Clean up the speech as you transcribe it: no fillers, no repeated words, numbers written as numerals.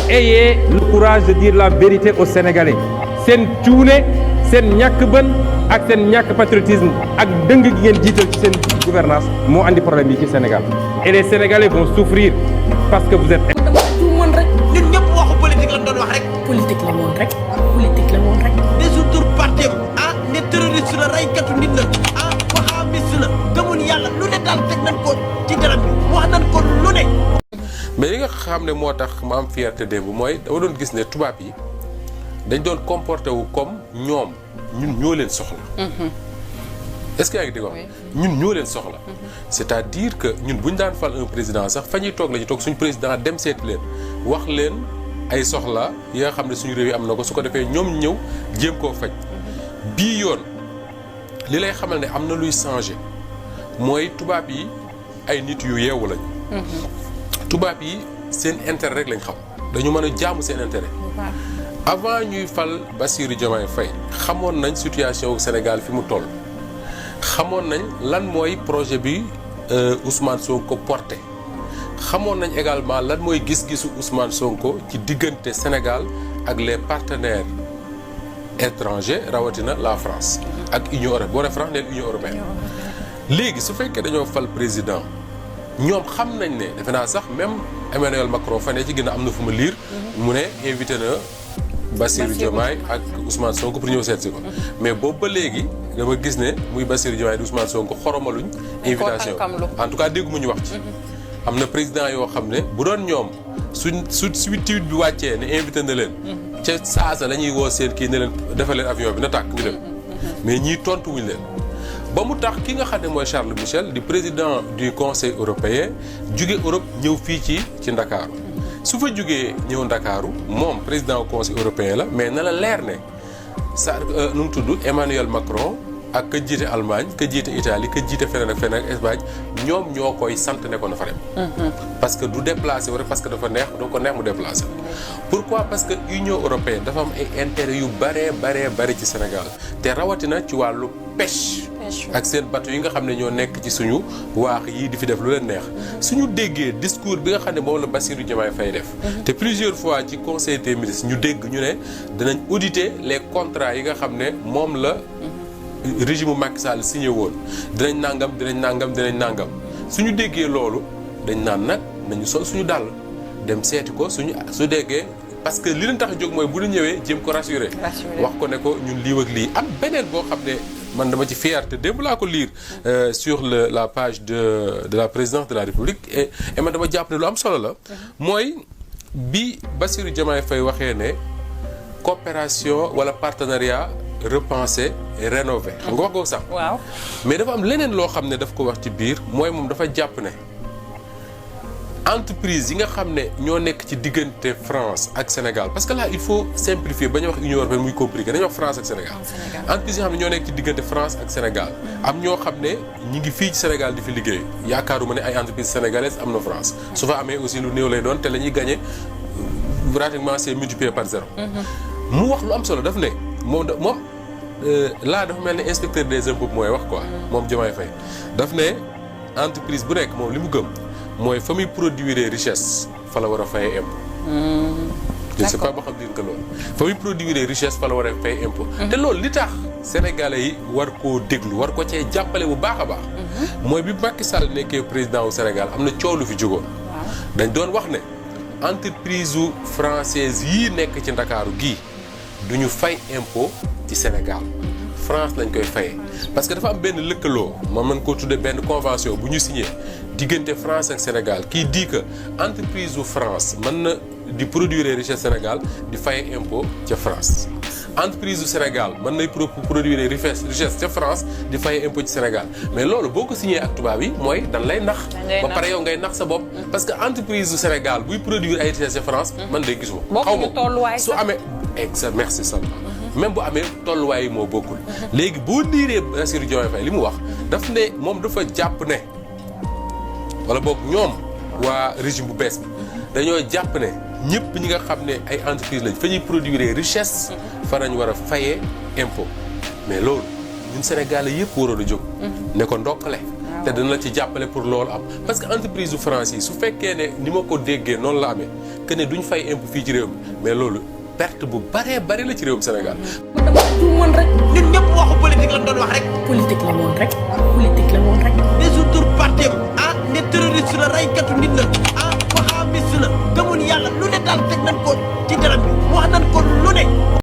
ayez le courage de dire la vérité aux Sénégalais seen cuune seen ñàkk bën ak seen ñàkk patriotisme ak dëng gi ngeen jiital ci seen gouvernance moo andi problème yi ci Sénégal et les Sénégalais vont souffrir parce que vous êtes. mën rek ñun ñëpp waxu politique lañ doon wax rek. politique la woon rek politique la woon rek. résoudre parti ne terroriste la raykatu nit la waxaamiste la gëmul yàlla lu ne daal teg nañ ko ci garab bi wax nañ ko lu ne. mais li nga xam ne moo tax ma am fierté démb mooy dama doon gis ne tubaab yi dañ doon comporté wu comme ñoom ñun ñoo leen soxla. est-ce que yaa ngi di wax ñun ñoo leen soxla. c'est-à-dire que ñun bu ñu daan fal un président sax fa ñuy toog la ñu toog suñu président dem seeti leen wax leen ay soxla yi nga xam ne suñu réew yi am na ko su ko defee ñoom ñëw jéem koo faj. bii yoon li lay xamal ne am na luy changer mooy tubaab yi ay nit yu yeewu lañu. tubaab yi seen intérêt rek lañ xam dañu mën a jaamu seen intérêt. avant ñuy fal Bassirou Diomaye Faye xamoon nañ situation au Sénégal fi mu toll. xamoon nañ lan mooy projet bi Ousmane Sonko porté xamoon nañ également lan mooy gis-gisu Ousmane Sonko ci diggante Sénégal ak les partenaires étrangers rawatina la France ak Union européenne boo nee France neen Union européenne. léegi su fekkee dañoo fal président ñoom xam nañ ne defe naa sax même Emmanuel Macron fan ci ginnaaw am na fu ma liir mu ne invité na Bassirou Diomaye ak Ousmane Sonko pour ñëw seet si ko mais boobu ba léegi dama gis ne muy Bassirou Diomaye di Ousmane Sonko xoromaluñ invitation en tout cas déggu mu ñu wax ci am na président yoo xam ne bu doon ñoom su tweet bi wàccee ne invité na leen ca saasa la ñuy woo seen kii ne leen defal leen avion bi na tàkk ñu dem mais ñii tontu wuñ leen ba mu tax ki nga xam ne mooy Charles Michel di président du conseil européen jóge Europe ñëw fii ci Ndakaaru su fa jógee ñëw Ndakaaru moom président conseil européen la mais na la leer ne sa nu mu tudd Emmanuel Macron ak ka jiite Allemagne ka jiite Italie ka jiite feneen ak feneen ak Espagne ñoom ñoo koy sant ne ko na fa dem. parce que du déplacé wu rek parce que dafa neex doo ko neex mu déplacé. pourquoi parce que Union européenne dafa am ay intérêt yu bare ci Sénégal te rawatina ci wàllu pêche. ak seen bateau yi nga xam ne ñoo nekk ci suñu waax yii di fi def lu leen neex. suñu déggee discours bi nga xam ne moom la Bassirou Diomaye Faye def. te plusieurs fois ci conseil des ministres ñu dégg ñu ne dinañ auditer les contrats yi nga xam ne moom la. régime Macky Sall signé woon dinañ nangam suñu déggee loolu dañ naan nag nañu sol suñu dàll dem seeti ko su déggee parce que li leen tax a jóg mooy bu ñu ñëwee jéem ko rassurer wax ko ne ko ñun lii ak lii am beneen boo xam ne man dama ci fierté démb laa ko lire sur la page de la présidence de la République et man dama jàpp ne lu am solo la mooy bi Bassirou Diomaye Faye waxee ne coopération wala partenariat repensé et rénové xam nga wax ko sax waaw mais dafa am leneen loo xam ne daf ko wax ci biir mooy moom dafa jàpp ne entreprise yi nga xam ne ñoo nekk ci diggante France ak Sénégal parce que là il faut simplifier ba ñu wax Union européenne muy compliqué dañuy wax France ak Sénégal entreprise yi nga xam ne ñoo nekk ci diggante France ak Sénégal am ñoo xam ne ñi ngi fii ci Sénégal di fi liggéey yaakaaruma ne ay entreprise sénégalaise am na France su fa amee aussi lu néew lay doon te la ñuy gagné pratiquement c'est multiplié par 0 mu wax lu am solo daf ne moom laa dafa mel ne inspecteur des impôts mooy wax quoi moom Diomaye Faye daf ne entreprise bu nekk moom li mu gëm mooy fa muy produire richesse fa la war a fay impôt je ne sais pas ba xam dir que loolu fa muy produire richesse fa la war a fay impôt te loolu li tax sénégalais yi war koo déglu war ko cee jàppale bu baax a baax mooy bi Macky Sall nekkee président wu Sénégal am na coow lu fi jógoon dañ doon wax ne entreprise u française yii nekk ci Ndakaaru gii duñu fay impôt ci Sénégal France lañ koy fayee parce que dafa am benn lëkkaloo ma mën koo tuddee benn convention bu ñu signé diggante France ak Sénégal qui dit que entreprise u France mën na di produire richesse Sénégal di fay impôt ca France entreprise du Sénégal mën nay produire richesse ca France di fay impôt ci Sénégal mais loolu boo ko signé ak tubaab yi mooy dan lay nax ba pare yow ngay nax sa bopp parce que entreprise du Sénégal buy produire ay richesse ca France man day gisuma xaw ma su amee exact merci Sall même bu amee tolluwaay yi moo bokkul léegi boo liiree Bassirou Diomaye Faye li mu wax daf ne moom dafa jàpp ne wala boog ñoom waa régime bu bees bi dañoo jàpp ne ñëpp ñi nga xam ne ay entreprise lañ fa ñuy produire richesse fa nañ war a fayee impôt mais loolu ñun Sénégalais yëpp waroon a jóg ne ko ndokkale te dana la ci jàppale pour loolu am parce que entreprise du France yi su fekkee ne ni ma ko déggee noonu la amee que ne duñ fay impôt fii ci réew mi mais loolu perte bu baree bari la ci réewum Sénégal. man dama juumoon rek. ñun ñëpp waxu politique lañ doon wax rek. politique la woon rek. politique la woon rek. résoudre parti am ne terroriste la raykatu nit la